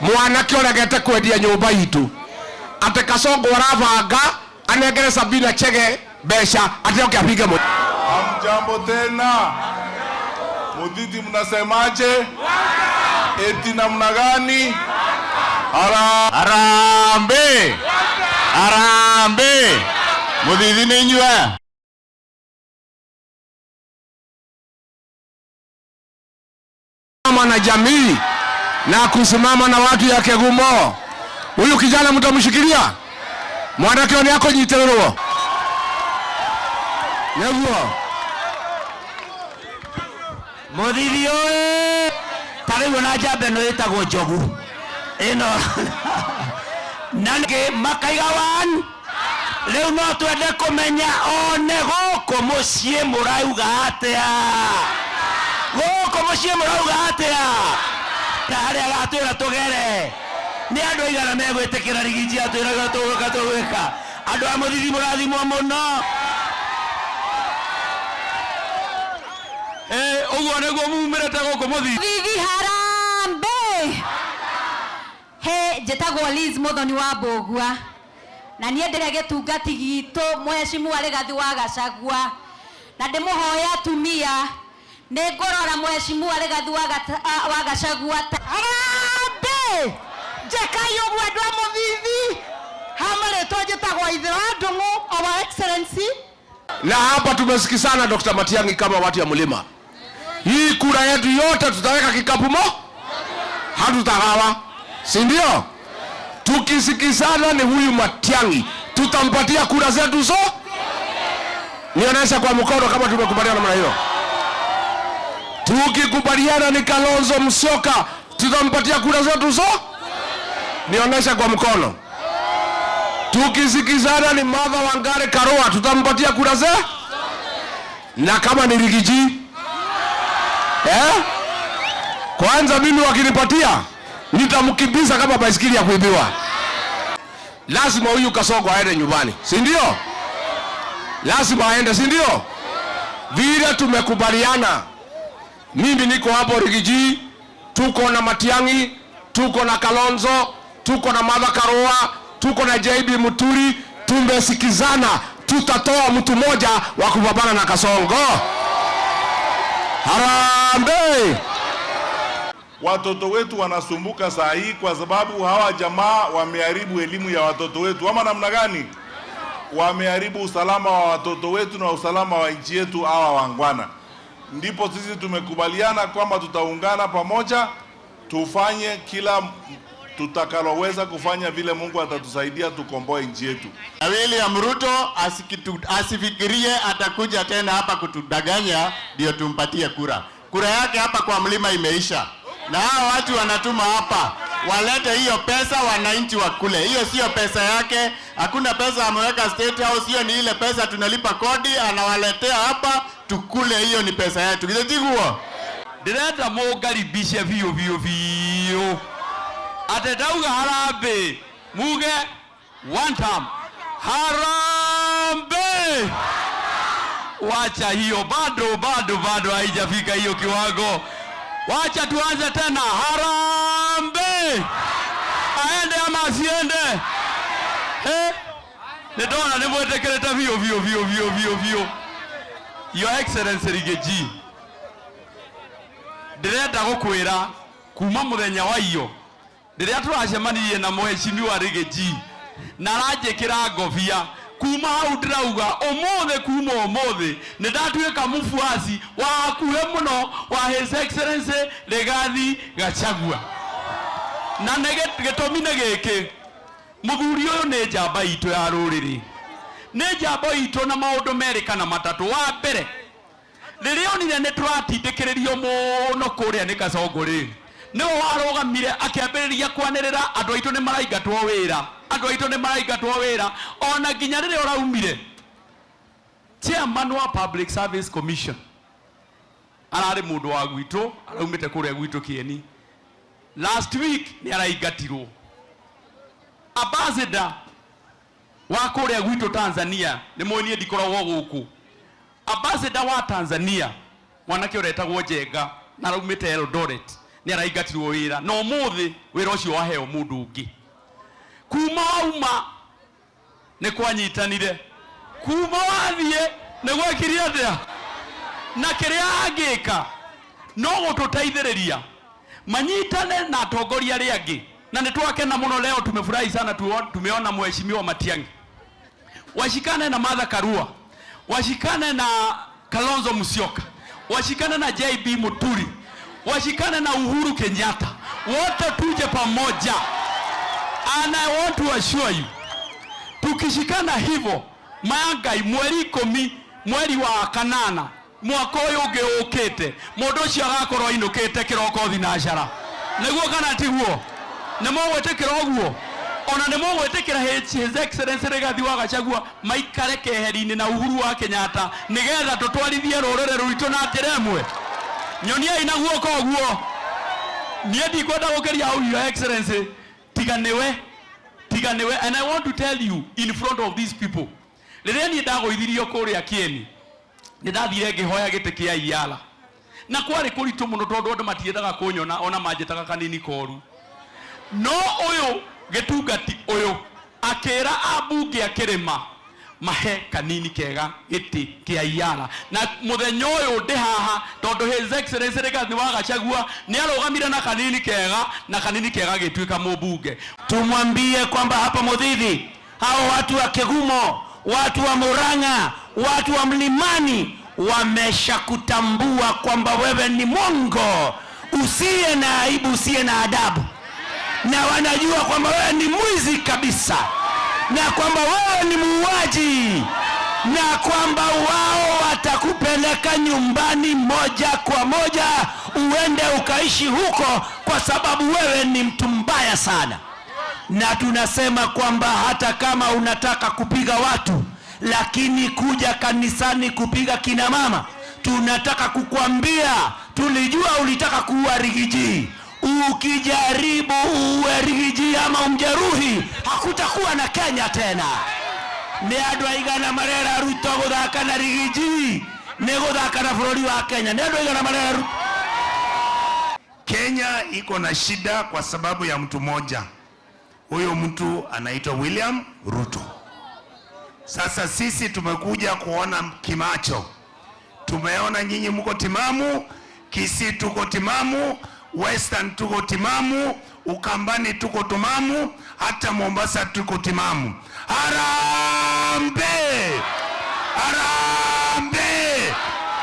Mwanake ũregete kwendia nyũmba itũ atĩ Kasongo arabanga anengere Sabina Chege mbeca atĩ oke apige mũ. Hamjambo tena. Mudhiti mnasemaje? Eti namna gani? Harambee! Harambee! Muthithi nĩ inyuĩ. Na jamii na kusimama na watu ya Kegumo. Huyu kijana mtamshikilia? Mwanake ni yako nyitererwo. Nĩguo. Muthithi oe ta rĩu ona njamba ĩno ĩtagwo njogu ĩno na nĩ makaiga one. Rĩu no twende kũmenya one gũkũ mũciĩ mũrauga atĩa, gũkũ mũciĩ mũrauga atĩa, na harĩa agatwĩra tũgere nĩ andũ aigana megwĩtĩkĩra Rigiji atwĩraga tũgwĩka tũgwĩka. Andũ a Muthithi mũrathimwo mũno. Ũguo nĩguo mumĩrĩte gũkũ Muthithi. Muthithi harambee. He njĩtagwo Liz Muthoni wa Mbũgua na niĩ ndĩre gĩtungati gitũ mheshimiwa Rigathi wa Gachagua na ndĩmũhoya atumia nĩ ngũrora mheshimiwa Rigathi wa Gachagua ta Harambee. Njekai ũguo andũ a Muthithi. Ha marĩtwa njĩtagwo Ithĩra Ndung'u, Our Excellency. Na hapa tumesikizana Dr. Matiang'i kama watu ya mlima. Hii kura yetu yote tutaweka kikapu mo, hatutagawa, si ndio? Tukisikizana ni huyu Matiang'i tutampatia kura zetu zo. Nionyesha kwa mkono kama tumekubaliana namna hiyo. Tukikubaliana ni Kalonzo Musyoka tutampatia kura zetu zo. Nionyesha kwa mkono. Tukisikizana ni Martha Wangari Karua tutampatia kura ze. Na kama ni Rigiji, Kwanza mimi wakinipatia nitamkimbiza kama baisikeli ya kuibiwa. Lazima huyu Kasongo aende nyumbani, si ndio? Lazima aende, si ndio? Vile tumekubaliana, mimi niko hapo Rigiji, tuko na Matiang'i, tuko na Kalonzo, tuko na Martha Karua, tuko na JB Muturi. Tumesikizana tutatoa mtu mmoja wa kupambana na Kasongo. Harambee! Watoto wetu wanasumbuka saa hii kwa sababu hawa jamaa wameharibu elimu ya watoto wetu, ama namna gani? Wameharibu usalama wa watoto wetu na usalama wa nchi yetu hawa wangwana. Ndipo sisi tumekubaliana kwamba tutaungana pamoja tufanye kila tutakaloweza kufanya, vile Mungu atatusaidia tukomboe nchi yetu. Na William Ruto asifikirie atakuja tena hapa kutudanganya ndio tumpatie kura. Kura yake hapa kwa mlima imeisha. Na hawa watu wanatuma hapa walete hiyo pesa wananchi wakule. Hiyo sio pesa yake. Hakuna pesa ameweka State House. Hiyo ni ile pesa tunalipa kodi, anawaletea hapa tukule. Hiyo ni pesa yetu. Kitiguo. Ndĩrenda mũngaribishe biũ biũ biũ. Ate ndauga harambee, muge one time. Harambee! Wacha hiyo, bado bado bado haijafika hiyo kiwango. Wacha tuanze tena. Harambee! Aende ama asiende? Nĩndona nĩ mwĩtĩkĩrĩte biũ biũ biũ biũ biũ biũ. Your Excellency Rigiji, ndĩrenda gũkwĩra kuma mũthenya wa iyo rĩrĩa tũracemanirie na mheshimiwa Rigiji na aranjĩkĩra ngobia, kuma hau ndĩrauga ũmũthĩ, kuma ũmũthĩ nĩ ndatuĩka mũbuasi wa hakuhĩ mũno wa His Excellency Rigathi Gachagua. Na nĩ gĩtũmi nĩ gĩkĩ, mũthuri ũyũ nĩ njamba itũ ya rũrĩrĩ, nĩ njamba itũ na maũndũ merĩ kana matatũ. Wa mbere, rĩrĩa onire nĩ tũratindĩkĩrĩrio mũno kũrĩa nĩ Kasongo rĩ, nĩwe warũgamire akĩambĩrĩria kwanĩrĩra andũ aitũ nĩ maraingatwo wĩra, andũ aitũ nĩ maraingatwo wĩra. Ona nginya rĩrĩa ũraumire, chairman wa Public Service Commission ararĩ mũndũ wa gwitũ, araumĩte kũrĩa gwitũ Kieni. Last week nĩ araingatirwo. Ambassador wa kũrĩa gwitũ Tanzania, nĩ mũĩ niĩ ndikoragwo gũkũ. Ambassador wa Tanzania mwanake ũretagwo Njenga na araumĩte Eldoret Nĩ araingatirwo wĩra na ũmũthĩ wĩra ũcio waheo mũndũ ũngĩ. Kuma wauma nĩ kwanyitanire, kuma wathiĩ nĩ gwekire atĩa? Na kĩrĩa angĩka no gũtũteithĩrĩria manyitane na atongoria arĩa angĩ, na nĩ twakena mũno leo, tumefurahi sana tumeona Mheshimiwa Matiang'i washikane na Martha Karua, washikane na Kalonzo Musyoka, washikane na JB Muturi, washikane na Uhuru Kenyatta, wote tuje pamoja. And I want to assure you, tukishikana hivyo mangai mweri 10 mweri wa 8 mwaka ũyũ ũngĩ ũkĩte, mũndũ ũcio agakorwo ainũkĩte kĩroko thinacara. Nĩguo kana tiguo? Nĩ mũgwĩtĩkĩra ũguo? Ona nĩ mũgwĩtĩkĩra His Excellency Rigathi wa Gachagua maikare keheri-inĩ na Uhuru wa Kenyatta nĩgetha tũtwarithie rũrĩrĩ rwitũ na njĩra ĩmwe? Nyoniai na guoko ũguo. Niĩ ndikwenda gũkĩria hau, Your Excellency, tiga nĩwe, tiga nĩwe. And I want to tell you in front of these people, rĩrĩa niĩ ndagũithirio kũrĩa Kieni, nĩ ndathire ngĩhoya gĩtĩ kĩa Iyala, na kwarĩ kũritũ mũno tondũ andũ matiendaga kũnyona, ona manjĩtaga kanini koru. No ũyũ gĩtungati ũyũ akĩra ambunge a kĩrĩma mahe kanini kega gĩtĩ kĩa Iyala, na mũthenya ũyũ ndĩ haha tondũ His Excellency Rigathi wa Gachagua nĩ arũgamire na kanini kega, na kanini kega gĩtuĩka mũmbunge. Tumwambie kwamba hapa Muthithi hao watu wa Kigumo, watu wa Murang'a, watu wa Mlimani wameshakutambua kwamba wewe ni mwongo usiye na aibu, usiye na adabu, na wanajua kwamba wewe ni mwizi kabisa, na kwamba wewe ni muuaji, na kwamba wao watakupeleka nyumbani moja kwa moja uende ukaishi huko, kwa sababu wewe ni mtu mbaya sana. Na tunasema kwamba hata kama unataka kupiga watu, lakini kuja kanisani kupiga kina mama, tunataka kukwambia, tulijua ulitaka kuua Riggy G. Ukijaribu uue Riggy G ama umjeruhi, hakutakuwa na Kenya tena. Nĩ andũ aigana marera Ruto gũthaka na Riggy G nĩ gũthaka na bũrũri wa Kenya? Nĩ andũ aigana marera Ruto? Kenya iko na shida kwa sababu ya mtu mmoja. Huyo mtu anaitwa William Ruto. Sasa sisi tumekuja kuona kimacho. Tumeona nyinyi mko timamu, Kisii tuko timamu, Western tuko timamu, Ukambani tuko timamu, hata Mombasa tuko timamu. Harambee! Harambee!